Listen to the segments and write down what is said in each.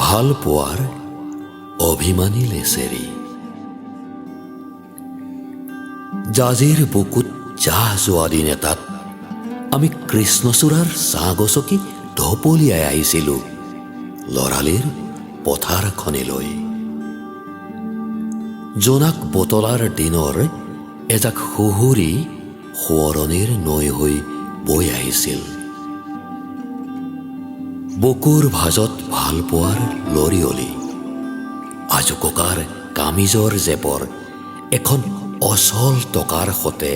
ভাল পোৱাৰ অভিমানী লেচেৰি। জাঁজীৰ বুকুত জাহ যোৱা দিন এটাত আমি কৃষ্ণচূড়াৰ ছাঁ গছকি ঢপলিয়াই আহিছিলোঁ ল'ৰালিৰ পথাৰখনিলৈ। জোনাক বোতলাৰ দিনৰ এজাক সুহুৰি সোঁৱৰণিৰ নৈ হৈ বৈ আহিছিল। বুকুৰ ভাঁজত ভাল পোৱাৰ লৰিয়লি, আজু ককাৰ কামিজৰ জেপৰ এখন অচল টকাৰ সতে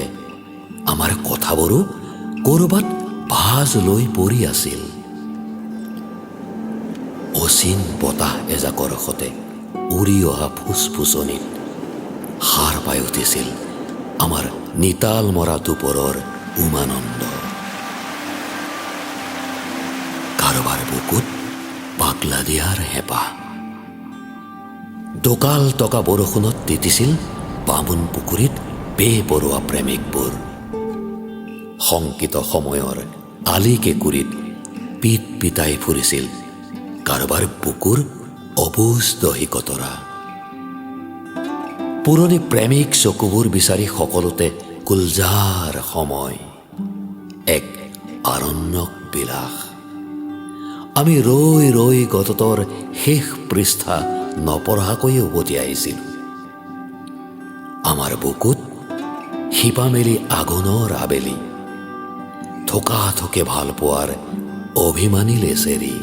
আমাৰ কথাবোৰো ক'ৰবাত ভাঁজ লৈ পৰি আছিল। অচিন বতাহ এজাকৰ সতে উৰি অহা ফুচফুচনিত সাৰ পাই উঠিছিল আমাৰ নিতাল মৰা দুপৰৰ উমানন্দ। কাৰোবাৰ বুকুত পাগলা দিয়াৰ হেঁপাহ। দোকাল টকা বৰষুণত তিতিছিল বামুণ পুখুৰীত বেপৰোৱা প্ৰেমিকবোৰ। শংকিত সময়ৰ আলি কেঁকুৰিত পিট পিটাই ফুৰিছিল কাৰোবাৰ বুকুৰ অবুজ দহি কতৰা। পুৰণি প্ৰেমিক চকুবোৰ বিচাৰি সকলোতে গুলজাৰ সময়, এক আৰণ্যক বিলাস। আমি ৰৈ ৰৈ গততৰ শেষ পৃষ্ঠা নপঢ়াকৈয়ে উভতি আহিছিলোঁ। আমাৰ বুকুত শিপা মেলি আঘোণৰ আবেলি, থোকা থোকে ভাল পোৱাৰ অভিমানী লেচেৰি।